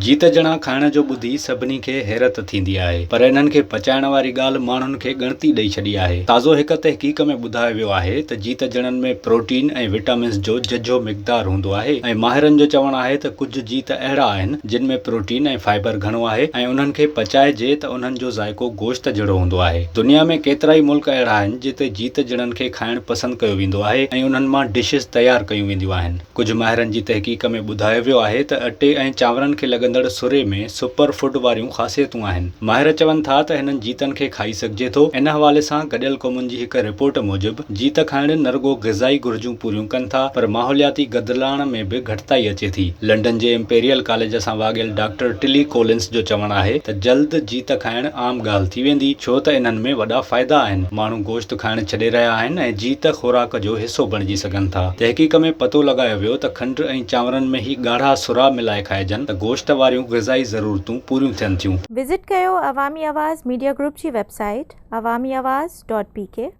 جيت جڻا کائڻ جو ٻڌي سڀني کي حيرت ٿيندي آهي پر انهن کي پچائڻ واري ڳالهه ماڻهن کي ڳڻتي ڏئي ڇڏي آهي. تازو هڪ تحقيق ۾ ٻڌايو ويو آهي ته جيت جڻن ۾ پروٽين ۽ وٽامنز جو ججهو مقدار هوندو آهي ۽ ماهرن جو چوڻ آهي ته ڪجهه جيت اهڙا آهن جن ۾ پروٽين ۽ فائبر گهڻو آهي ۽ انهن کي پچائجي ته انهن جو ذائقو گوشت جهڙو هوندو آهي. دنيا ۾ ڪيترائي ملڪ اهڙا آهن جتي جيت جڻن کي کائڻ پسند ڪيو ويندو آهي ۽ انهن مان ڊشز تيار ڪيون وينديون آهن. ڪجهه ماهرن جي تحقيق ۾ ٻڌايو ويو آهي ته اٽي ۽ چانورن کي لڳندڙ سري ۾ سپر فوڊ واريون خاصيتون آهن. ماهر چون ٿا ته هنن جيتن کي کائي سگهجي ٿو. ان حوالي سان گڏيل قومن جي هڪ رپورٽ موجب جيت کائڻ نه رڳو غذائي گهرجون پوريون ڪن ٿا پر ماحولياتي گدلاڻ ۾ به گهٽتائي اچي ٿي. لنڊن جي امپيريل ڪاليج سان واڳيل ڊاڪٽر ٽلي ڪولنس جو چوڻ آهي ته جلد جيت کائڻ عام ڳالهه ٿي ويندي ڇو ته انهن ۾ وڏا فائدا آهن. ماڻهو گوشت کائڻ ڇڏي رهيا آهن ۽ جيت خوراڪ جو حصو بڻجي سگهن ٿا. تحقيق ۾ پتو لڳايو ويو ته کنڊ ۽ چانورن ۾ هي ڳاڙها سرا ملائي کائجن ته گوشت واريون غذائي ضرورتون پوريون ٿين ٿيون. وزٽ ڪيو عوامي آواز ميڊيا گروپ جي website Awami Awaz dot P K.